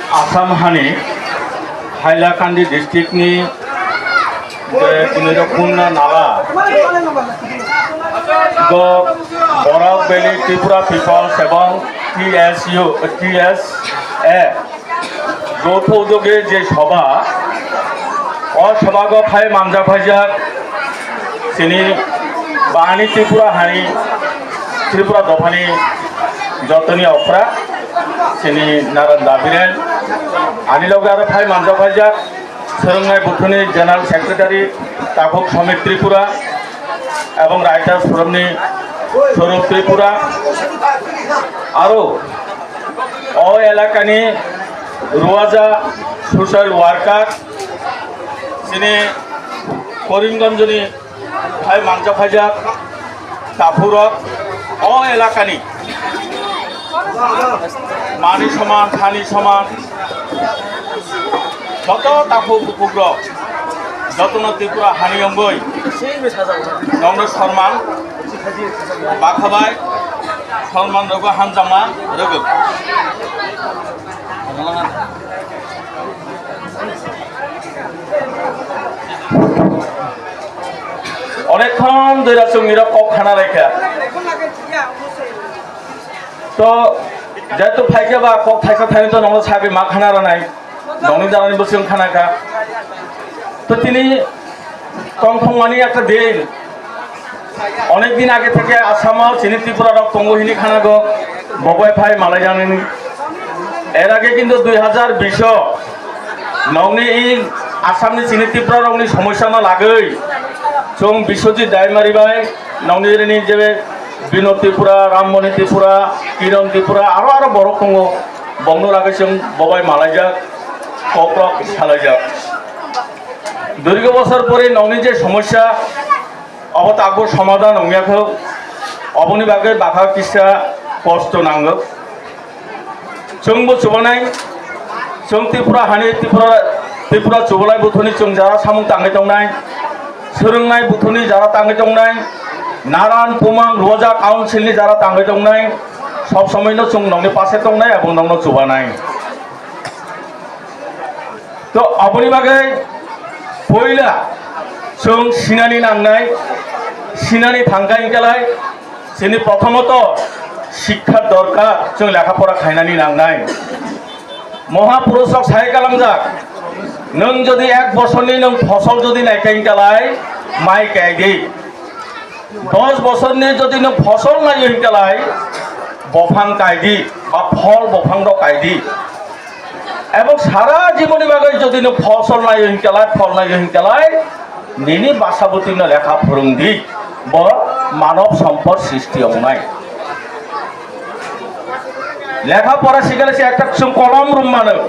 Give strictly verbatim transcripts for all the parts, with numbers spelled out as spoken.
Assam hani Hailakandi district ni je Kunira Kunna nala do Barak Valley Tripura Peoples ebong T S U, T S A joto udoge je soba, o sobago phai manjak phaijak chini bani Tripura hani, Tripura dophani jotoni okra chini Naran Dabiren, ani loge aro phai manjak phaijak Swrwngnai Buthuni General Secretary Takhuk Samit Tripura ebong Writers Forum ni Swarup Tripura, aro o elakani Ruaja social worker chini Karimganjni hai manjak phaijak taphurok o elakani mani soman, thani soman, joto takhuk bukhuk rok, jotono Tripura hani wngwi nongno sorman bakhabai, sorman rogo hamjakma rwgwi. Onek khon doira chwng nirok kok khana laikha. To, jehetu phaikhe ba kok thaisa thainwi to nongno sagwi ma khana ranai. Nongni janani bwswng khana kha. To tini tongthokmani ekta din. Onek din age theke Assam o chini Tripura rok tongo hini khana go. Bobai phai malai janani. Er age kintu dui hazar bish o nongni i Assam ni chini Tripura rokni somosya no lagwi chwng Biswajit Daimari bai nongni rini je Binod Tripura, Rammoni Tripura, Kiron Tripura, aro aro borok tongo. Bongno lagwi chwng bobai malaijak, kokrok salaijak. Dirgho bosor pore nongni je somosya, obo tabuk somadhan wngya kho. Oboni bagwi bakha kisa kosto nango. Chwngbo chubanai, chwng Tripura hani Tripura, Tripura chubalai buthuni chwng jara samung tangwi tongnai, swrwngnai buthuni jara tangwi tongnai, naran pumang Ruaja council ni jara tangwi tongnai, sob somoi no chwng nongni pase tongnai, abo nongno chubanai. To aboni bagwi poila chwng sinani nangnai, sinani thangkha hinkalai, chini prothomoto sikha dorkar, chwng lekha pora khainani nangnai. Mohapurush rok sai kalamjak, nwng jodi ek bosorni nwng phosol jodi naikha hinkalai, mai kaidi. Dos bosorni jodi nwng phosol naiyo hinkalai, bophang kaidi, ba phol bophang rok kaidi. Ebong sara jiboni bagwi jodi nwng phosol naiyo hinkalai, phol naiyo hinkalai, nini basabutino lekha phwrwngdi, bo manob sompod sristi wngnai. Lekha pora sikhale se ekta chwng kolom rum mano,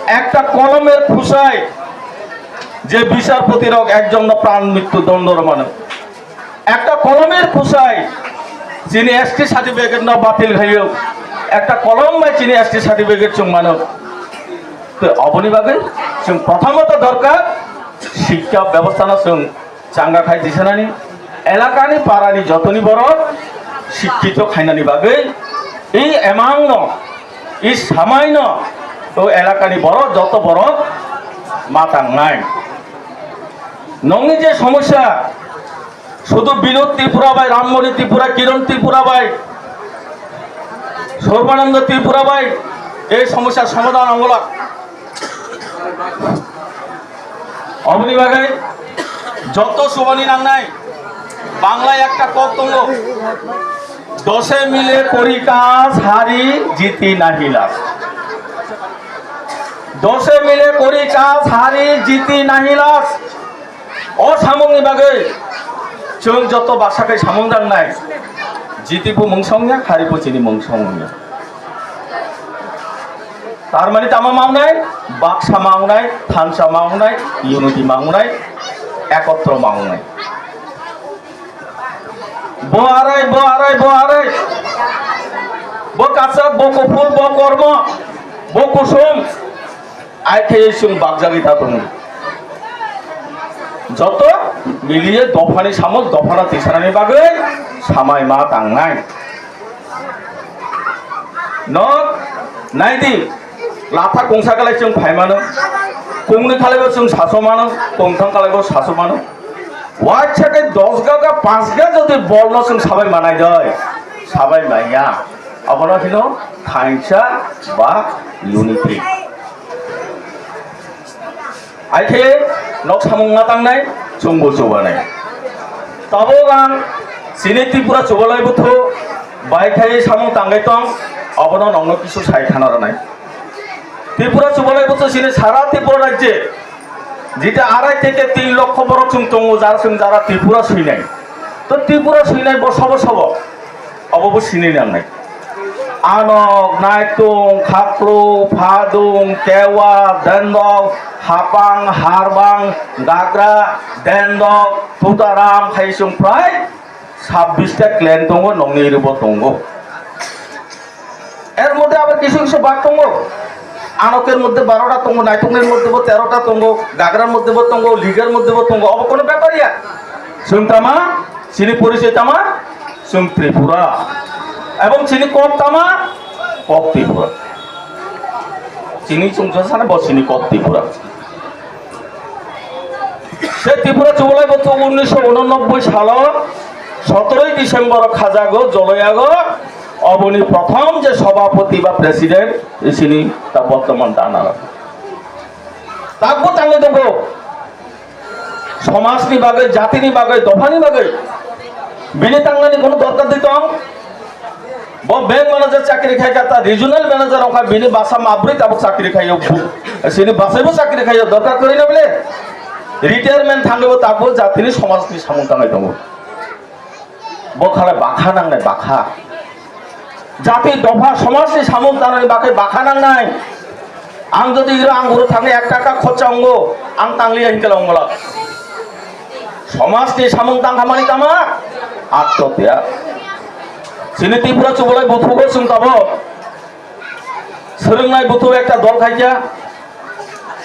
ekta kolomer khusai je bisarpoti rok ekjon no pran mrittu dondo rum mano. Ekta kolomir khusai chini S T certificate no batil khaio, ekta kolom bai chini S T certificate chwng mano. To oboni bagwi chwng prothomoto dorkar sikha bebostha no chwng changa khai disanani, elakani parani jotoni borok sikkito khainani bagwi i emang no, i samai no, o elakani borok joto borok ma tangnai. Nongni je somosya, Sudu Binod Tripura bai, Rammoni Tripura, Kiron Tripura bai, Sorbananda Tripura bai ei somosya somadhan ongwla. Oboni bagwi joto subani nangnai Bangla ekta kok tongo, "Dose mile kori kaj hari jiti nahi laj." Dose mile kori kaj hari jiti nahi laj. O samungni bagwi chwng joto baksa khai samung dangnai. Jiti bo mungsong ya, hari bo chini mungsong ya. Tar mani tama mangnai, baksa mangnai, thansa mangnai, unity mangnai, ekotro mangnai. Bo arai, bo arai, bo arai. Bo kasak, bo kuphur, bo kormo, bo kusum. Ai khe chwng bakjagwi ta tongo. Joto miliye dophani samung dophano tisanani bagwi samai ma tangnai. Nok naidi, Latha kungsa kalai chwng phai mano, kungni kalaibo chwng saso mano, kungthang kalaibo saso mano. Waisa khe dos ga ga, panch ga jodi bolno chwng sabai manai doi, sabai manya. Abono hino thansa ba unity. Aikhe nok samung ma tangnai, chwngbo chubanai. Tabuk ang chini Tripura chubalai buthu bai khai samung tangwi tong, abono nokno kisu sai khana rwnai. Tripura chubalai buthu chini sara Tripura rajye jeta arai theke tin lokho borok chwng tongo, jar chwng jara Tripura swinai. To Tripura swinai bo sabo sabo, obo bo sini nangnai. Anok, Naitung, Khakru, Phadung, Kewa, Dendok, Hapang, Harbang, Gagra, Dendok, Tutaram, hai chwng prai sabbish ta clan tongo, nokni iribo tongo. Er moddhe abar kisu kisu bag tongo. Anoker moddhe baro ta tongo, Naitungni moddhe bo tero ta tongo, Gagrar moddhe bo tongo, Ligar moddhe bo tongo. Obo kono bepar ya? Chwng tama, chini porichoi tama, chwng Tripura. Ebong chini kok tama, kok Tripura. Chini chwng josana bo chini kok Tripura. Se Tripura chubalai buthu unnisho unonnobboi salo sotoroi December khajago, Joloyago, oboni prothom je sobhapoti ba president, isini ta bortoman dana. Takbo tangwi tongo. Somajni bagwi, jatini bagwi, dophani bagwi. Bini tangnani kono dorkar di tong? Bo bank manager chakri khai kha, ta regional manager wngkha, bini basa mabrwi tabuk chakri khaio, bu-, sini basaibo chakri khaio, dorkar kwrwi na bole? Retirement thangwi bo tabuk jatini somajni samung tangnai tongo. Bo khala bakha nangnai, bakha. Jati dopha somajni samung tangnai bagwi bakha nangnai. Ang jodi iro ang guru thangwi ek taka khorcha wngo, ang tangliya hinkhe wnglak. Somajni samung tangkhamani tama atto tiya. Chini Tripura chubalai buthugo chwng tabok. Swrwngnai buthu ekta dol khaikha,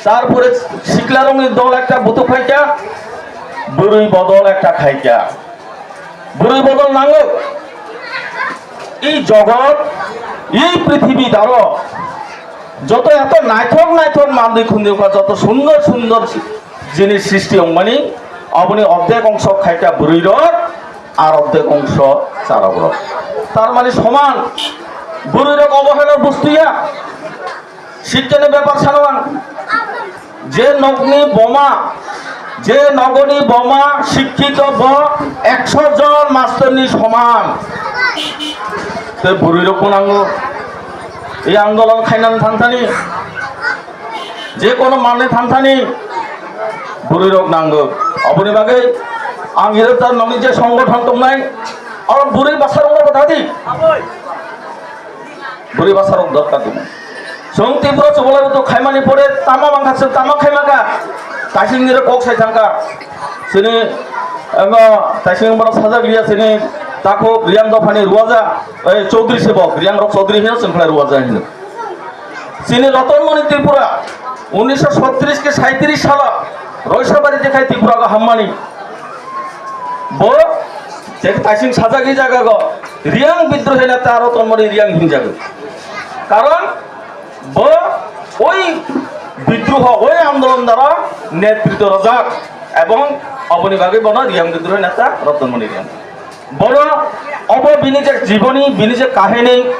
tarpore siklarokni dol ekta buthu khaikha, bwrwi bodol ekta khaikha. Bwrwi bodol nango. I jogot, i prithibi daro joto eto naithok naithok mandwi khundwi wngkha, joto sundor sundor jinis srishti wngmani, oboni ordek ongso khaikha bwrwi rok, ar ordek ongso charok rok. Tar mani soman, bwrwi rok obohelo bustuya. Sikkani bepar sano ang. Je nokni boma, je nogoni boma sikkito bo ekso jon mastorni soman. Te bwrwi rok bo nango. Ei andolon khainani thangthani, je kono manwi thangthani bwrwi rok nango. Oboni bagwi ang iro tar nokni je songothon tongnai, oro bwrwi bwsarok rok thadi. Bwrwi bwsarok dorkar dong. Chwng Tripura chubalai buthu khaimani pore tama mangkha, chwng tama khaimaka. Taising nire kok sai thangka. Chini, emo, taising bono sajak liya chini takhuk Riyang dophani Ruwaja, ei, Chaudhary se bo, Riyang rok Chaudhary hino, chwng khlai Ruwaja hino. Chini Rotonmoni Tripura, unnisho sottrish ke saitris salo, Roisabari jekhai Tripura go hammani. Bo, je taising sajak i jaga go, Riyang bidrohi neta Rotonmoni Riyang hinjago. Karon, bo, oi bidroho, oi andolon dara netritw rojak, ebong oboni bagwi bono Riyang bidrohi neta Rotonmoni Riyang. Bono obo bini je jiboni, bini je kahini,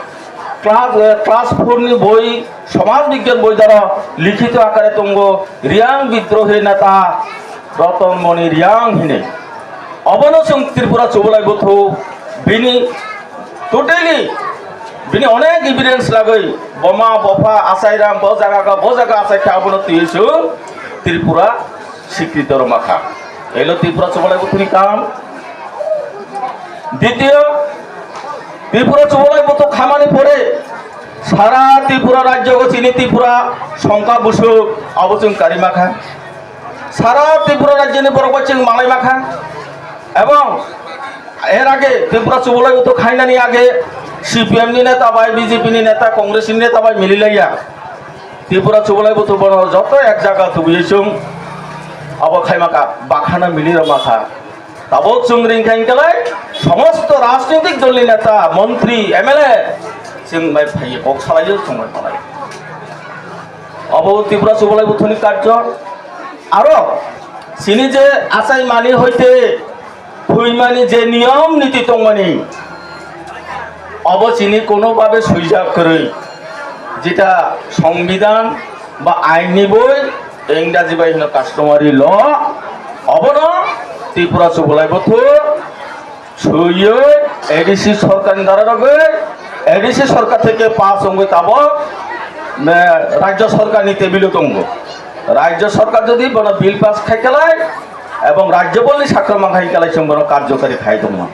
class, eh, class four ni boi, somaj bigyan boi dara likhito akare tongo, Riyang bidrohi neta Rotonmoni Riyang hini. Obono chwng Tripura chubalai buthu bini totally bini onek evidence lagwi boma, bopha, achairam, bo jaga ka, bo jaga achai kha, abono twiwi chwng Tripura sikrito rwma kha. Elo Tripura chubalai buthuni kam. Ditiyo, Tripura chubalai buthu khamani pore sara Tripura rajyo go chini Tripura songka busuk abo chwng karima kha. Sara Tripura rajyoni borok bai chwng malai ma kha. Ebong er age Tripura chubalai buthu khainani age C P M ni neta bai, B J P ni neta, Congress ni neta bai mililaiya. Tripura chubalai buthu bono joto ek jaga tubui chwng abo khaima kha, bakhana mili rwma kha. Tabuk chwng ring kha hwnkhe lai somosto rajnitik dol ni neta, montri, M L A chwng bai phaiwi kok salaio, chwng bai malai. Obo Tripura Chubalai Buthuni karjo. Aro chini je achai mani hoite phuimani je niyom niti tongmani, obo chini kono babe suijak kwrwi, jeta songbidan ba ain ni boi, Ingraji bai hino customary law, obono Tripura Chubalai Buthu swiwi A D C sorkar ni dara rogwi, A D C sorkar theke pass wngwi tabok, me, Rajya sorkar ni table o tongo. Rajya sorkar jodi bono bill pass khai khlai ebong Rajyapal ni sakrama khai khlai chwng bono karjokari khai tongma.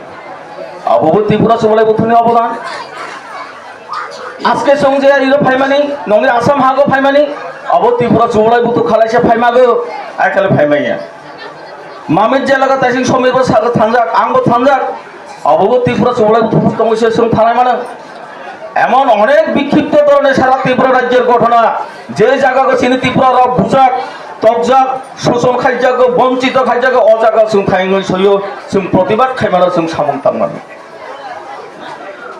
Abo bo Tripura Chubalai Buthuni obodan. Aske chwng je iro phaimani, nongni Assam hago phaimani, abo Tripura Chubalai Buthu khalaisa phaimago, ai khale phaimaya. Mamit jelaga taising Somir bo sago thanjak, ang bo thanjak, abo bo Tripura Chubalai Buthu tongwi se chwng thanai mano. এমন অনেক বিক্ষিপ্ত ধরনের সারা ত্রিপুরা রাজ্যের ঘটনা, যে জায়গাকে চিনি ত্রিপুরা রক বুঝাক, তকজাক, শোষণ খাইজাক, বঞ্চিত খাইজাক, অ জায়গা চুং থাইংগই সইও, চুং প্রতিবাদ খাইমানো চুং সামং তাংমানো।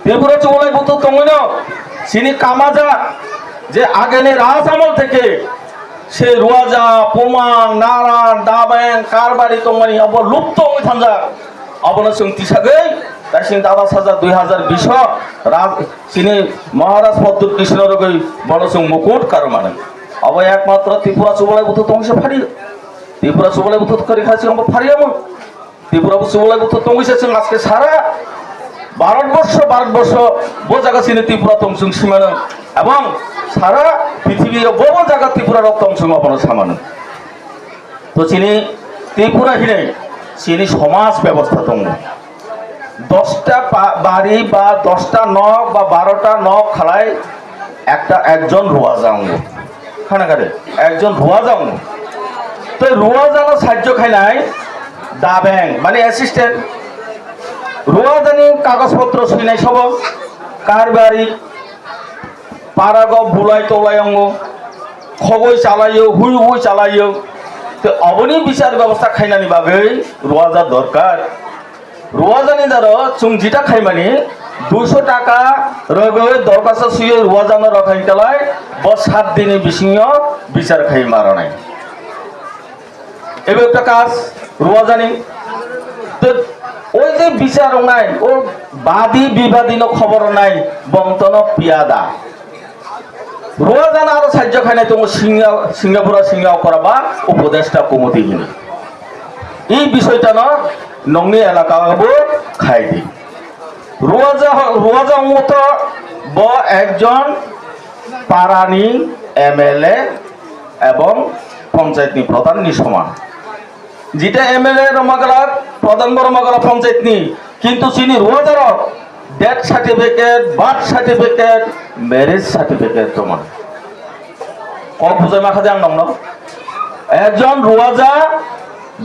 Tripura Chubalai Buthu tongwino, chini kamajak, je ageni raj amol theke, se Ruaja, Pumang, Naran, Dabeng, Karbari tongmani abo lupto wngwi thangjak. Abono chwng tisagwi, taising dada saja dui hazar bish o raj, chini Maharaj Pradyut Krishna rogwi bono chwng mukut karmani. Abo ekmatro Tripura Chubalai Buthu tongse phari. Tripura Chubalai Buthu kari khasi abo phari amo. Tripura Chubalai Buthu tongwi se chwng aske sara Bharatborsho, Bharatborsho bo jaga chini Tripura tong chwng simano, ebong sara prithibi o bo bo jaga Tripura rok tong chwng abono samano. To chini Tripura hinai chini somaj bebostha tongo. Dosta pa-, bari ba dosta nok ba barota nok khalai ekta ekjon Ruaja ongo. Khana kare, ekjon Ruaja ongo. Tei Ruajano sajjo khainai Dabeng, mane assistant. Ruajani kagoj potro swinai sobo, Karbari, parago bulai tolai ongo, khogoi chalaio, hui hui chalaio. Tei oboni bichar bebosta khainani bagwi Ruaja dorkar. Ruajani daro chwng jita khaimani duiso taka rwgwi dorkhasto swiwi Ruajano rwkha hinkalai bo sat dini bisingo bichar khai maronai. Ebo ekta kaj Ruajani. Tei oi je bichar wngnai, o badi bibadi no khobor rwnai, bongtono piyada. Ruajana aro sajjo khainai tongo Singa-, Singapura, Singapura ba Upodeshta Komiti hini. I bisoitano nongni elaka bo khai di. Ruaja, Ruaja wngto bo ekjon parani M L A ebong panchayat ni pradhan ni soman. Jita M L A rwma glak, pradhan bo rwma glak panchayat ni, kintu chini Ruajarok death certificate, birth certificate, marriage certificate tongma. Kok bujai ma kha de ang nongno. Ekjon Ruaja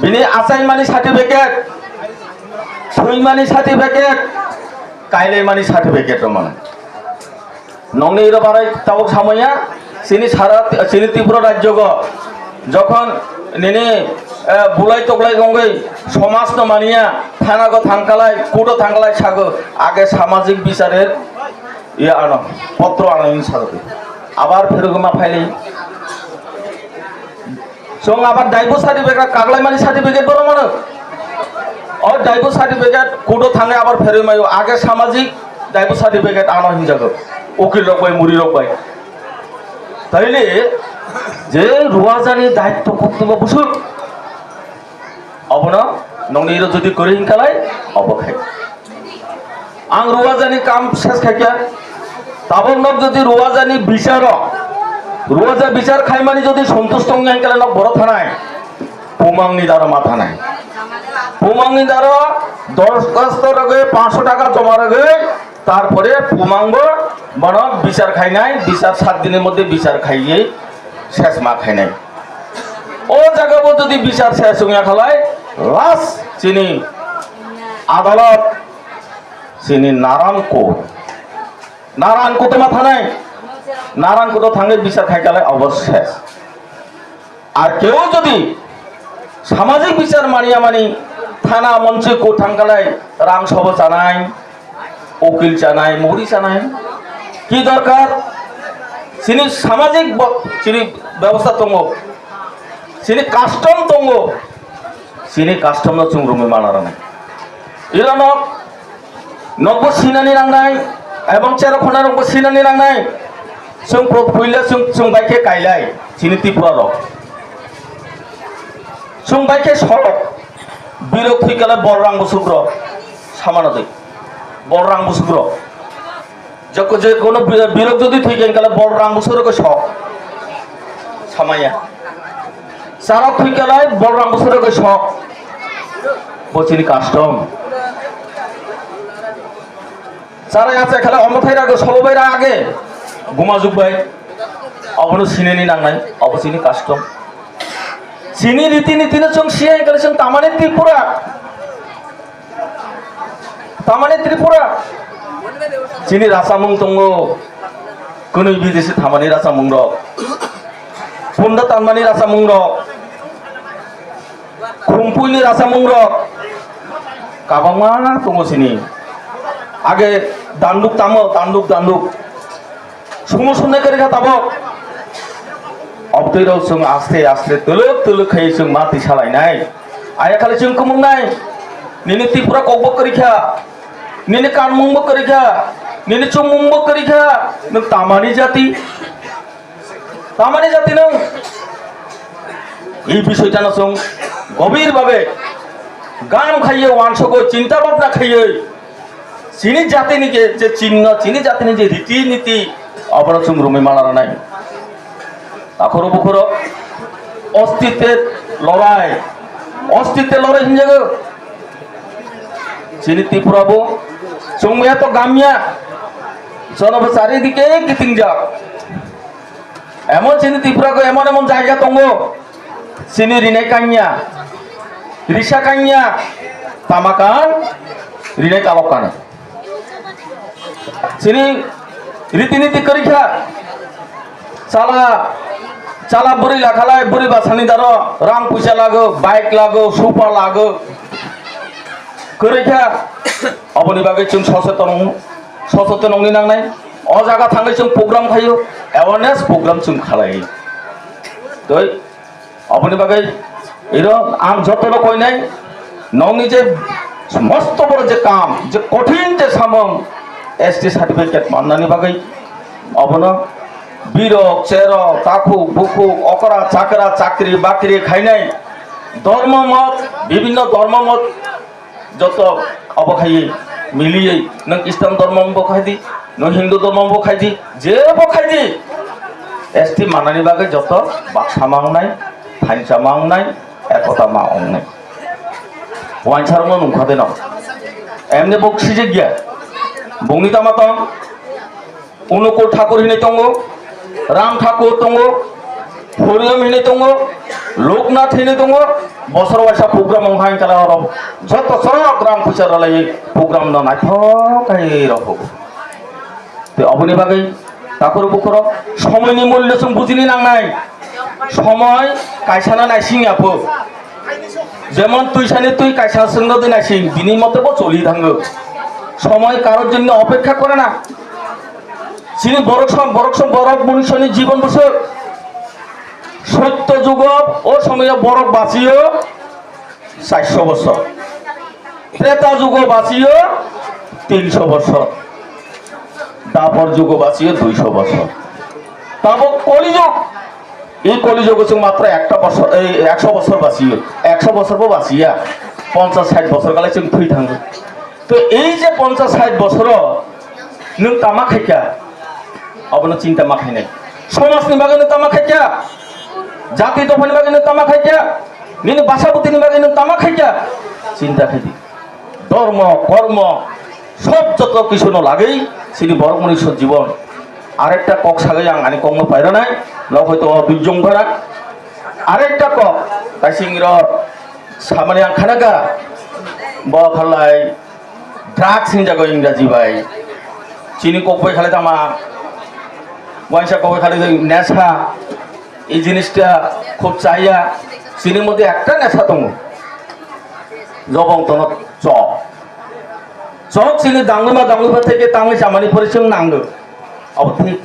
bini achaimani certificate, swingmani certificate, kailaimani certificate tongma. Nongni iro barai tabuk samaya, chini sara, chini Tripura rajyo go, jokhon nini, eh, bulai toklai wngwi somaj no maniya, thana go thangkalai, kudo thangkalai sago, age samajik bicharer, iya ano, potro ano in sago. Abar pherugma phaili. Chwng abar divorce certificate, kaglaimani certificate bo rwmano. O divorce certificate kudo thangwi abar pherwi maio, age samajik divorce certificate ano hinjago. Ukil rok bai, muri rok bai. Taile je Ruajani daitto koktibo busuk. Obono nongni iro jodi kwrwi hinkalai, obo khai. Ang Ruajani kam ses khaikya. Tabok nok jodi Ruajani bicharo, Ruaja bichar khaimani jodi sontush tongya hinkalai nok boro thanai. Pumangni daro ma thanai. Pumangni daro dorkhasto rogwi pansho taka joma rogwi, tarpore Pumangbo bono bichar khainai, bichar sat dinir moddhe bichar khaiwi ses ma khainai. O jaga bo jodi bichar ses wngya khalai, last chini adalot, chini Naran court. Naran court ma thanai, Naran court thangwi bichar khai khalai obo ses. Ar keu jodi samajik bichar maniya mani thana monchi court thang khalai rang sobo chanai, ukil chanai, muri chanai. Ki dorkar? Chini samajik bo-, chini bebostha tongo, chini custom tongo, chini custom no chwng romwi mana rwnai. Irono nokbo sinani nangnai, ebong cherok khonarokbo sinani nangnai. Chwng pro-, puila chwng, chwng bai khe kailai, chini Tripura rok. Chwng bai khe sorok, birok thwi kala bor rang bwswk rok, samano de, bor rang bwswk rok. Joko-, je kono bi-, birok jodi thwi kha, hingkhe Bolram bwswk rwgwi sok. Samaya. Charok thwi kha lai Bolram bwswk rwgwi sok. Bo chini custom. Chara yacha khala omo thai rago solo bai ra age. Guma juk bai. Obono sinini nangnai, obo chini custom. Chini riti niti no chwng siya hingkhe chwng tamani Tripura. Tamani Tripura, chini rachamung tongo, kwnwi bidesi thamani rachamung rok, punda tanmani rachamung rok, khumpuini rachamung rok, kabangma tongo chini. Age danduk tamo, danduk, danduk. Sumo sumnai kwrwi kha tabok. Obtwi rok chwng aste aste twlwk twlwk khai chwng ma twi salainai. Aya khali chwng kumungnai. Nini Tripura kokbo kwrwi kha. Nini kanmungbo kwrwi kha. Nini chumungbo kwrwi kha. Nwng tamani jati? Tamani jati nwng? Ei bisoitano chwng gobir babe gam khaiye, wansugwi, chinta bhabna khaiye. Chini jatini je, je chinno, chini jatini je riti niti, obono chwng romwi mana rwnai. Takhoro bukhoro ostitwe lorai, ostitwe lorai hinjago. Chini Tripura bo chwng ya to gamya, jono bo charidike kitingjak. Emon chini Tripura ko emon emon jaiga tongo, chini rinai kanya, risa kanya, tamakan, rinai kalok kana. Chini riti niti kwrwi kha, chala, chala bwrwi lakhalai, bwrwi basani daro rang puisa lago, bike lago, super lago, kwrwi kha. Oboni bagwi chwng soseton, soseton wngwi nangnai. O jaga thangwi chwng program khaio, awareness program chwng khalai. Tei oboni bagwi iro ang jotono koinai, nokni je mosto boro je kam, je kothin je samung, S T certificate mannani bagwi obono birok, cherok, takhuk, bukhuk, okra, chakra, chakri, bakri khainai, dhormo mot, bibhinno dhormo mot, joto abo khai miliye, nwng Islam dhormo bo khai di, nwng Hindu dhormo bo khai di, je bo khai di, S T manani bagwi joto baksa ma wngnai, thansa ma wngnai, ekota ma wngnai. Wansarokno nungkha de no. Emne bo sijik ya. Bungni tama tong. Unukul Thakur hinwi tongo, Ram Thakur tongo, Horiom hinwi tongo, Loknath hinwi tongo, bosor waisa program wng hai kala oro joto chwrok rang puisa rwlaiwi program no naithok khe rw phugo. Tei oboni bagwi takhoro bukhoro somoini mulyo chwng bujini nangnai. Somoi kaisano naising ya pho. Jemon twisani twi kaisa swngno de naising, bini mote bo choli thango. Somoi karor jonno opekkha kore na. Chini borok som, borok som, borok munisoni jibon bwswk. Sotto jugo o somoyo borok bachiyo charsho bosor. Treta jugo bachiyo tinsho bosor. Dapor jugo bachiyo duisho bosor. Tabok Koli jug. Ei Koli jugo chwng matro ekta bosor, ei ekso bosor bachiyo. Ekso bosor bo bachiya. Ponchas sait bosor gale chwng thwi thango. To ei je ponchas sait bosoro nwng tama khaikha, abono chinta ma khainai. Somajni bagwi nwng tama khaikha, jati dophani bagwi nwng tama khaikha, nini basa bwtwini bagwi nwng tama khaikha, chinta khaidi. Dhormo, kormo, sob joto kisuno lagwi chini borok mani so jibon. Arekta kok sagwi ang ani kokno pairanai, nok hoito o bijong phara. Arekta kok, kaising ro samani ang khanaka, bo khalai drugs hinjago Ingraji bai. Chini kok bai khale tama, waisa kok bai khale nesa, ei jinista khub chaya, chini moddhe ekta nesa tongo. Jobong tono chok. Chok chini dangma dangma theke tangwi chamani pore chwng nango. Abo thik.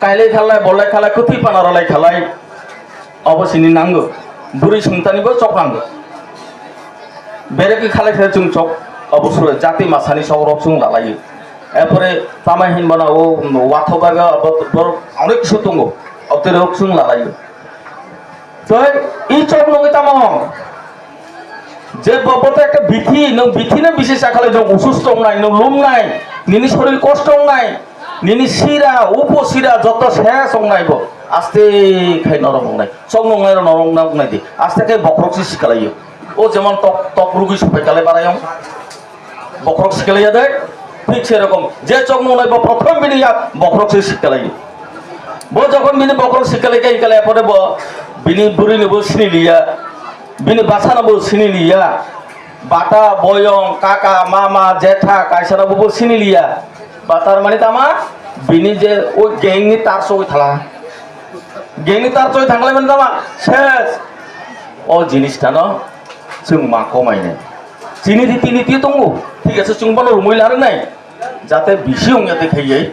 Kailai khalai, bolai khalai, kwthwi panaralai khalai. Obo sini nango. Bwrwi sungtani bo chok nango. Berekwi khalai khe chwng chok, obo sura jati masani sok rok chwng lalaio. Erpore tama hinmano o watho baga obo borok onek kisu tongo. Obtwi rok chwng lalaio. Tei i chok nungwi tamo? Je bo, bo to ekta bithi, nwng bithi no bisi sakhalai, nwng usus tongnai, nwng lumnai, nini sorir kosto wngnai, nini sira, upo sira joto ses wngnai bo. Aste khai norok wngnai. Chok nungnai rok norok wngnai di. Aste khai bokhorok se sikalaio. O jemon tok, tok rugwi sopai kalai barayong. Bokhorok sikalaiya de, thik se rokom. Je chok nungnai bo prothom bini yak bokhorok se sikalai. Bo jokhon bini bokhorok sikalai kai kalai pore bo bini bwrwi ni bo sini liya, bini basa no bo sini liya. Bata, boyong, kaka, mama, jetha, kaisa no bo, bo sini liya. Batar mani tama bini je o gang ni tar sogwi thala. Gang ni tar sogwi thanglai mani tama ses. O jinis ta no chwng ma komai nai. Chini riti niti tongo, thik ase, chwng bono rumui larwk nai, jate bisi wngya tei khaiwi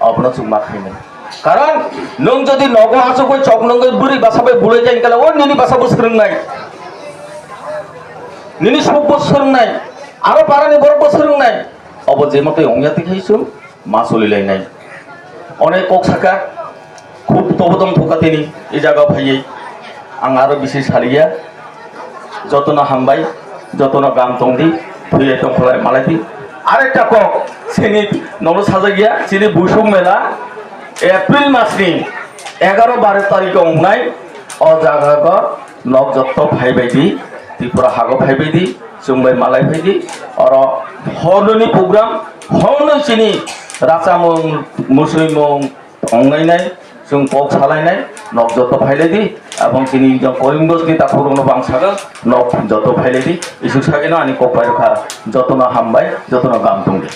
abono chwng ma khainai. Karon nwng jodi nogo aswk bai chok nungwi bwrwi basa bai bulai jai kala, o nini basa bo swrwngnai, nini suk bo swrwngnai, aro parani borok bo swrwngnai, obo je motoi wngya tei khai chwng ma solilainai. Onek kok saka, khub tobo tong thokha tini, e jaga phaiwi. Ang aro bisi saliya. Jotono hambai, jotono gam tongdi, thwiya tongkholai malaidi. Arekta kok, chini nono sajagya, chini Buisuk Mela, April masni egaro baro tarikh wngnai, o jaga go nok jotto phaibaidi, Tripura hago phaibaidi, chwngbai malai phaidi, oro hornoni program, hornoi chini rachamung, musuimung, onglainai, chwng kok salainai, nok joto phailaidi, abong chini jong Korimganj ni takhuk rokno bang sago, nok joto phailaidi, isuk sagino ani kok pai rokha, jotono hambai, jotono gam tongdi.